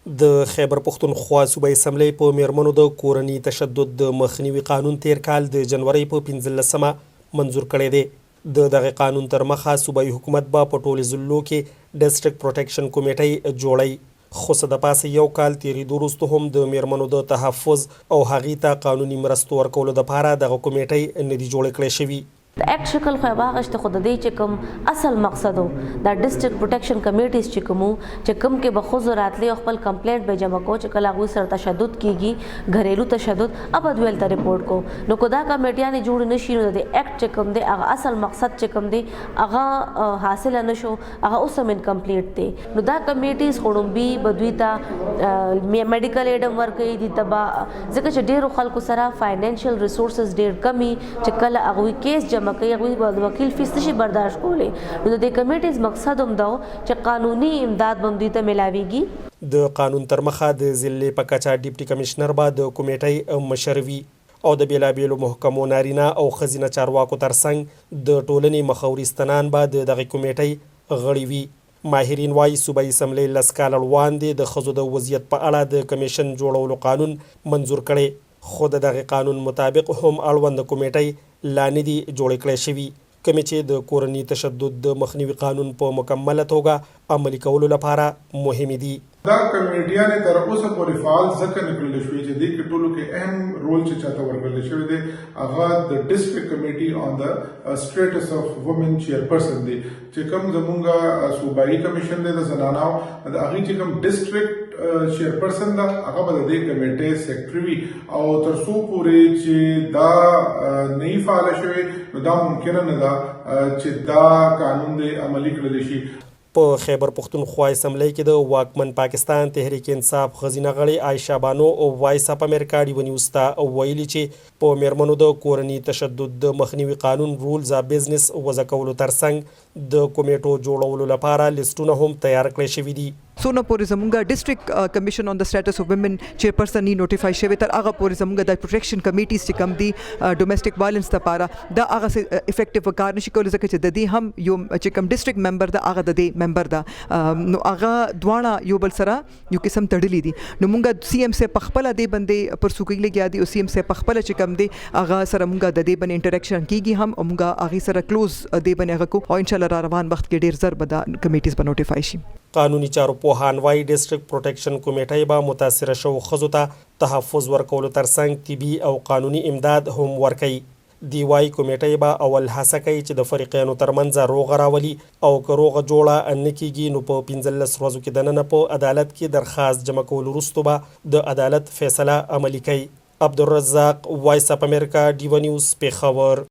د خیبر پښتونخوا صوبایي اسمبلۍ په مېرمنو د کورني تشدد د مخنیوي قانون تېر کال د جنورۍ په 15مه منظور کړی دی. د دغه قانون تر مخه صوبایي حکومت به په ټولې ضلعو کې ډسټرکټ پروټېکشن کمېټۍ جوړوي. خو څه د پاسه یو کال تېرېدو وروسته هم د مېرمنو د تحفظ او هغوی ته قانوني مرستو ورکولو دپاره دغه کمېټۍ نه دي جوړې کړی شوي. د اېکټ شکل خو يې واغشته خو د دې چې کوم اصل مقصد ؤ دا ډسټرکټ پروټېکشن کمېټيز چې کوم ؤ چې کوم کې به ښځو راتلې او خپل کمپلېنټ به يې جمع کو چې کله هغوی سره تشدد کېږي ګهرېلو تشدد ا به دوی هلته رپورټ کو نو که دا کمېټيانې جوړې نه شي نو د دې اېکټ چې کوم دی هغه اصل مقصد چې کوم دی هغه حاصل نه شو، هغه اوس هم انکمپلیټ دی. نو دا کمیټیز خو ړومبی به دوی ته میډیکل ایډ هم ورکوي دوی ته به، ځکه چې ډیرو خلکو سره فاینانشل ریسورسز ډیر کم وي چې کله هغوی کیس جمع کوي هغوی به د وکیل فیس نشي برداشت کولی. نو د دې کمیټیز مقصد هم دا و چې قانوني امداد به هم دوی ته ملاویږي. د قانون ترمخه د ضلعې په کچه ډپټي کمشنر به د کمېټۍ مشر وي او د بېلابېلو محکمو نارینه او ښځینه چارواکو ترڅنګ د ټولنې مخوري ستنان به د دغې کمېټۍ غړي وي. ماهرین وايي، صوبايي اسمبلۍ لس کاله ړواندې د ښځو د وضعیت په اړه د کمېشن جوړولو قانون منظور کړی، خو د دغې قانون مطابق هم اړونده کمېټۍ لا نه دي جوړې کړی شوي، کومې چې د کورني تشدد د مخنیوي قانون په مکمله توګه عملي کولو لپاره مهمې دي. دا کمیټیانې تر اوسه پورې فعال ځکه نه کړل شوې چې دې کې ټولو کې اهم رول چې چاته ورکړل شوی دی هغه د ډسټرکټ کمیټي آن د سټیټس اف وومن چیئرپرسن دی، چې کوم زمونږ صوبایي کمیشن دی د زنانو، د هغې چې کوم ډسټرکټ چیئرپرسن ده هغه به د دې کمیټې سیکټري وي، او تر څو پورې چې دا نه فعال شوی نو دا ممکنه نه ده چې دا قانون دې عملي کړل شي. په خیبر پښتونخوا اسمبلۍ کې د واکمن پاکستان تحریک انصاف ښځینه غړې عایشه بانو وایس اف امریکا ډیوه نیوز ته ویلي چې په مېرمنو د کورني تشدد د مخنیوي قانون رولز اف بزنس وضع کولو ترڅنګ د کمېټو جوړولو لپاره لسټونه هم تیار کړی شوي دي. څونه پورې زمونږ ډسټرکټ کمیشن آن د سټیټس اف ویمن چیئرپرسن نی نوټیفای شوی، تر هغه پورې زمونږ د پروټیکشن کمیټیز چې کوم دي ډومیسټک وایلنس لپاره، دا هغه افیکټیو کار نشي کولی، ځکه چې د دې هم یو چې کوم ډسټرکټ ممبر ده هغه د دې ممبر ده، نو هغه دواړه یو بل سره یو قسم تړلي دي. نو مونږ سی ایم صاحب په خپل دې باندې پر سوکۍ لګیا دي، او سی ایم صاحب په خپل چې کوم دی هغه سره مونږ د دې باندې انټریکشن کیږي هم، او مونږ هغه سره کلوز دې باندې هغه کو، او ان شاء الله را روان وخت کې ډیر زر به دا کمیټیز به نوټیفای شي. قانوني چارو پوهان وايي، ډسټرکټ پروټېکشن کمېټۍ به متاثره شوو ښځو ته تحفظ ورکولو ترڅنګ طبي او قانوني امداد هم ورکوي. دی وايي، کمېټۍ به اول هڅه کوي چې د فریقینو ترمنځ روغه راولي او که روغه جوړه نه کېږي نو په 15 ورځو کې دننه په عدالت کې درخواست جمع کولو وروسته به د عدالت فیصله عملي کوي. عبدالرزاق، وایس اف امریکا، ډیوه نیوز، پېښور.